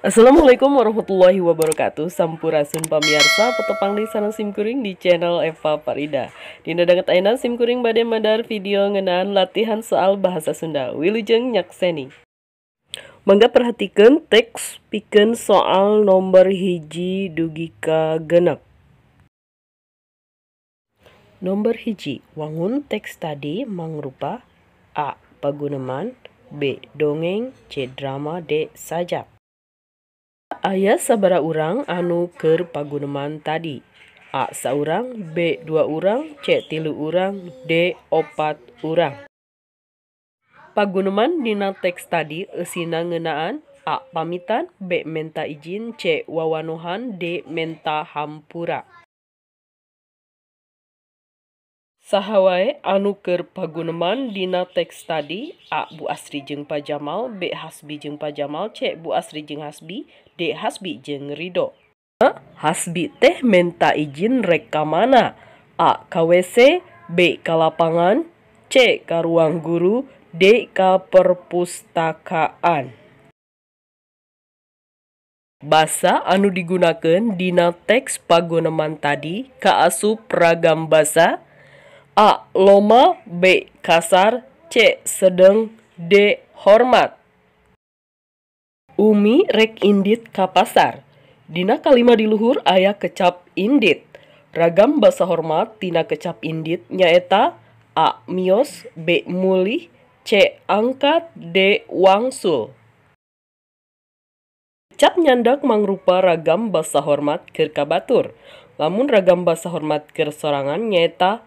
Assalamualaikum warahmatullahi wabarakatuh. Sampurasun pamiarsa, petepang di sana simkuring di channel Eva Farida. Dina danget ayeuna simkuring bade madar video ngeunaan latihan soal bahasa Sunda. Wilujeng nyakseni. Mangga perhatikan teks pikeun soal nomor 1 dugi ka 6. Nomor 1, wangun teks tadi mangrupa A. Paguneman, B. Dongeng, C. Drama, D. Sajak. Aya sabara urang anu keur paguneman tadi. A. Saurang, B. 2 urang, C. 3 urang, D. 4 urang. Paguneman dina teks tadi eusina ngeunaan A. Pamitan, B. Menta izin, C. Wawanohan, D. Menta hampura. Saha wae anu keur paguneman dina teks tadi? A. Bu Asri jeung Pak Jamal, B. Hasbi jeung Pak Jamal, C. Bu Asri jeung Hasbi, D. Hasbi jeung Ridho. Hasbi teh menta izin rek ka mana? A. Ka WC, B. Ka lapangan, C. Ka ruang guru, D. Ka perpustakaan. Basa anu digunakeun dina teks paguneman tadi kaasup ragam basa A. Loma, B. Kasar, C. Sedeng, D. Hormat. Umi rek indit ka pasar. Dina kalima di luhur aya kecap indit. Ragam basa hormat tina kecap indit nyaeta A. Mios, B. Mulih, C. Angkat, D. Wangsul. Kecap nyandak mangrupa ragam basa hormat keur ka batur. Lamun ragam basa hormat keur sorangan nyaeta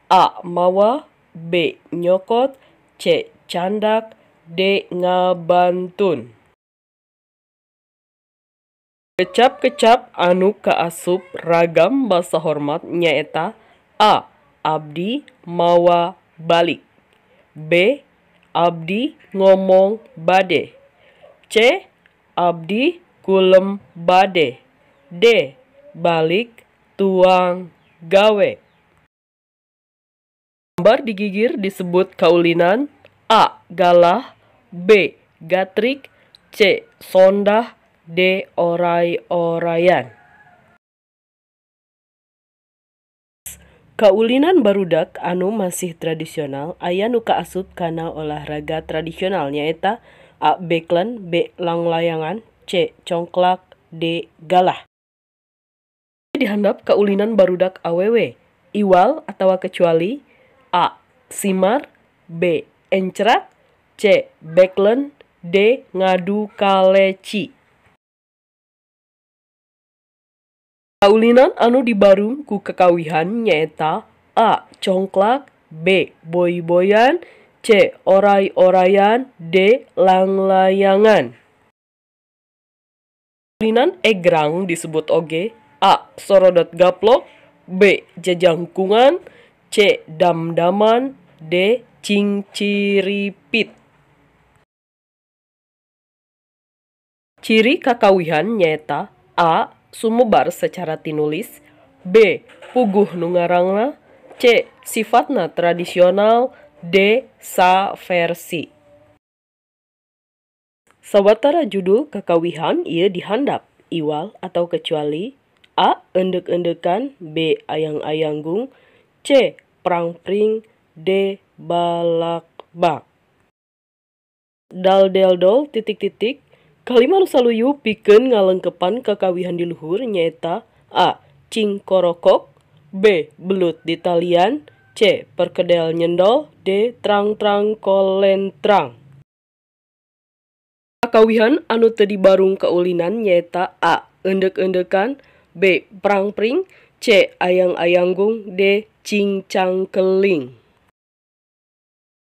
A. Mawa, B. Nyokot, C. Candak, D. Ngabantun. Kecap-kecap anu kaasup ragam basa hormat nyaeta A. Abdi mawa balik, B. Abdi ngomong bade, C. Abdi kulem bade, D. Balik tuang gawe. Gambar digigir disebut kaulinan A. Galah, B. Gatrik, C. Sondah, D. Oray-orayan. Kaulinan barudak anu masih tradisional aya nu kaasup kana olahraga tradisional nyaeta A. Beklen, B. Langlayangan, C. Congklak, D. Galah. Dihandap kaulinan barudak awewe, iwal atawa kecuali A. Simar, B. Encrak, C. Beklen, D. Ngadu kaleci. Kaulinan anu dibarung ku kekawihan nyaeta A. Congklak, B. Boy-boyan, C. Oray-orayan, D. Langlayangan. Kaulinan egrang disebut oge A. Sorodot gaplok, B. Jajangkungan, C. Damdaman, D. Cingciripit. Ciri kakawihan nyaeta A. Sumebar secara tinulis, B. Puguh nu ngarangna, C. Sifatna tradisional, D. Saversi. Sawatara judul kakawihan ieu dihandap iwal atau kecuali A. Endek-endekan, B. Ayang-ayanggung, C. Prangpring, D. Balakbak. Dal del dol titik-titik. Kalima nu saluyu pikeun ngalengkepan kakawihan di luhur nyaeta A. Cingkorokok, B. Belut di talian, C. Perkedel nyendol, D. Trang-trang kolentrang. Kakawihan anu teu dibarung kaulinan nyaeta A. Endek-endekan, B. Prangpring, C. Ayang-ayanggung, D. Cingcangkeling.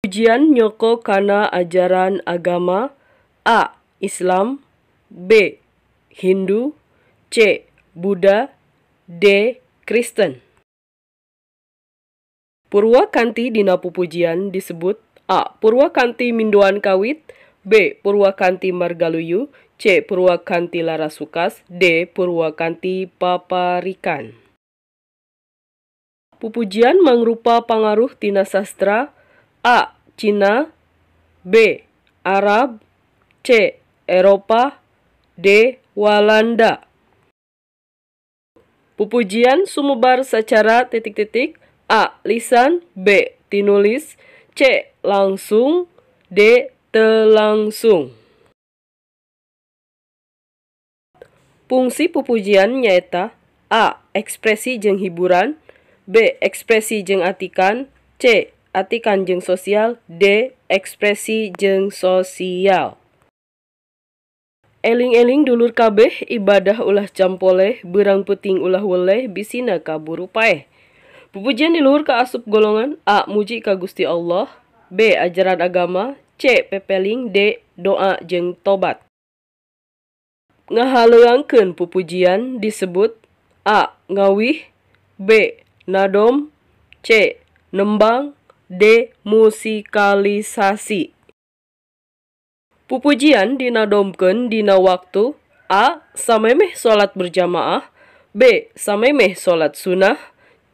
Pujian nyoko kana ajaran agama A. Islam, B. Hindu, C. Buddha, D. Kristen. Purwakanti dina pupujian disebut A. Purwakanti Mindoan Kawit, B. Purwakanti Margaluyu, C. Purwakanti Larasukas, D. Purwakanti Paparikan. Pupujian mangrupa pangaruh tina sastra A. Cina, B. Arab, C. Eropa, D. Walanda. Pupujian sumebar secara titik-titik A. Lisan, B. Tinulis, C. Langsung, D. Teu langsung. Fungsi pupujian nyaeta A. Ekspresi jeung hiburan, B. Ekspresi jeung atikan, C. Atikan jeung sosial, D. Ekspresi jeung sosial. Eling-eling dulur kabeh, ibadah ulah campoleh, beurang peuting ulah weleh, bisina kaburu paeh. Pupujian di luhur kaasup golongan A. Muji ka Gusti Allah, B. Ajaran agama, C. Pepeling, D. Doa jeung tobat. Ngahaleuangkeun pupujian disebut A. Ngawih, B. Nadom, C. Nembang, D. Musikalisasi. Pupujian dinadomkeun dina waktu A. Samemeh salat berjamaah, B. Samemeh salat sunah,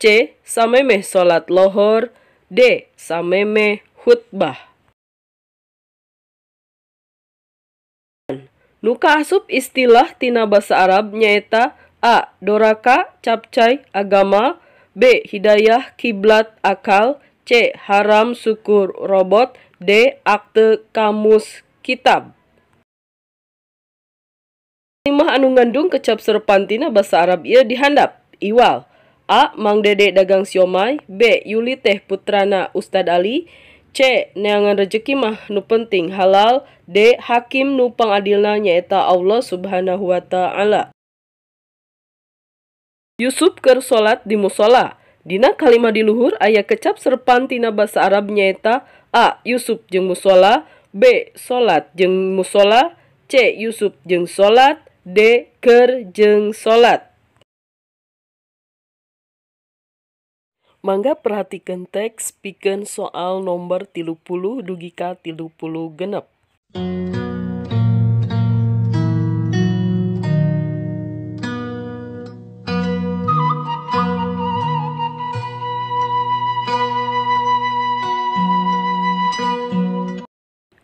C. Samemeh salat lohor, D. Samemeh khutbah. Nu kaasup istilah tina basa Arab nyaeta A. Doraka, capcay, agama, B. Hidayah, kiblat, akal, C. Haram, syukur, robot, D. Akte, kamus, kitab. Kalimah anu ngandung kecap serepan tina basa Arab ieu dihandap. Iwal A. Mang Dede dagang siomay, B. Yuli teh putrana Ustad Ali, C. Neangan rejeki mah nu penting halal, D. Hakim nu pangadilna nyaeta Allah Subhanahu wa Ta'ala. Yusuf keur salat di musala. Dina kalimah di luhur aya kecap serepan tina basa Arab nyaeta A. Yusuf jeung musala, B. Salat jeung musala, C. Yusuf jeung salat, D. Keur jeung salat. Mangga perhatikan teks pikeun soal nomor 30 dugi ka 36.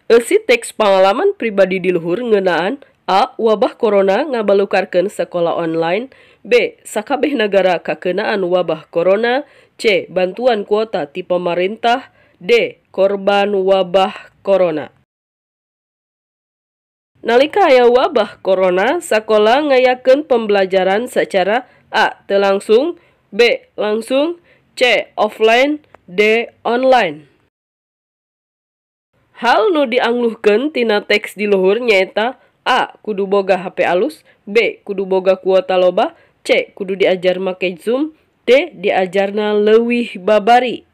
Eusi teks pengalaman pribadi di luhur ngeunaan A. Wabah corona ngabalukarkeun sekolah online, B. Sakabeh nagara kakeunaan wabah corona, C. Bantuan kuota ti pamarentah, D. Korban wabah corona. Nalika aya wabah corona, sakola ngayakeun pembelajaran secara A. Teu langsung, B. Langsung, C. Offline, D. Online. Hal nu diangluhkeun tina teks di luhur nyaeta A. Kudu boga HP alus, B. Kudu boga kuota loba, C. Kudu diajar make Zoom, D. Diajarna leuwih babari.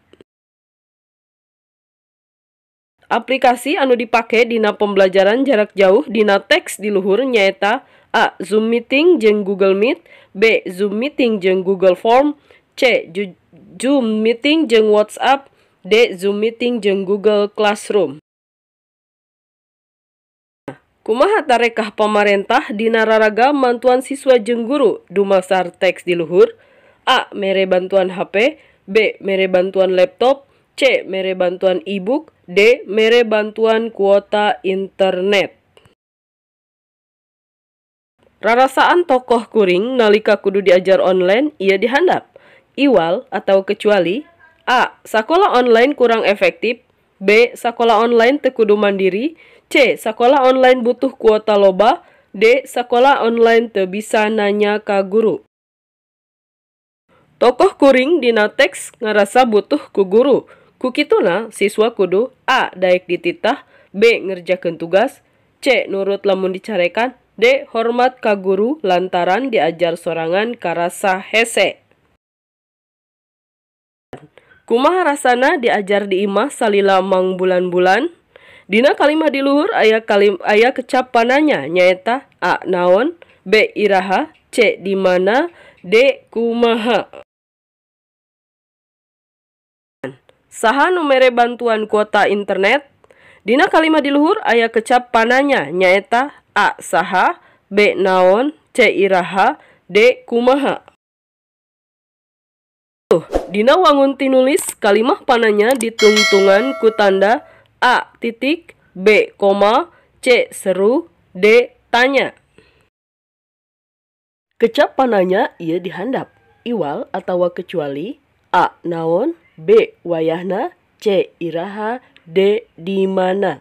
Aplikasi anu dipake dina pembelajaran jarak jauh dina teks di luhur nyaeta A. Zoom Meeting jeung Google Meet, B. Zoom Meeting jeung Google Form, C. Zoom Meeting jeung WhatsApp, D. Zoom Meeting jeung Google Classroom. Kumaha tarekah pamarentah dina raraga mantuan siswa jeung guru dumasar teks di luhur? A. Mere bantuan HP, B. Mere bantuan laptop, C. Mere bantuan e-book, D. Mere bantuan kuota internet. Rarasaan tokoh kuring nalika kudu diajar online ieu dihandap. Iwal atau kecuali A. Sakola online kurang efektif, B. Sakola online teu kudu mandiri, C. Sakola online butuh kuota loba, D. Sakola online teu bisa nanya ka guru. Tokoh kuring dina teks ngarasa butuh ku guru. Ku kituna siswa kudu A. Daek dititah, B. Ngerjakeun tugas, C. Nurut lamun dicarekan, D. Hormat ka guru lantaran diajar sorangan karasa hese. Kumaha rasana diajar di imah salila mangbulan-bulan? Dina kalimah di luhur aya kecap pananya nyaeta A. Naon, B. Iraha, C. Di mana, D. Kumaha. Saha nu mere bantuan kuota internet? Dina kalimah di luhur aya kecap pananya nyaeta A. Saha, B. Naon, C. Iraha, D. Kumaha. Dina wangun tinulis kalimah pananya ditungtungan ku tanda A. Titik, B. Koma, C. Seru, D. Tanya. Kecap pananya ieu di handap. Iwal atawa kecuali A. Naon, B. Wayahna, C. Iraha, D. Di mana.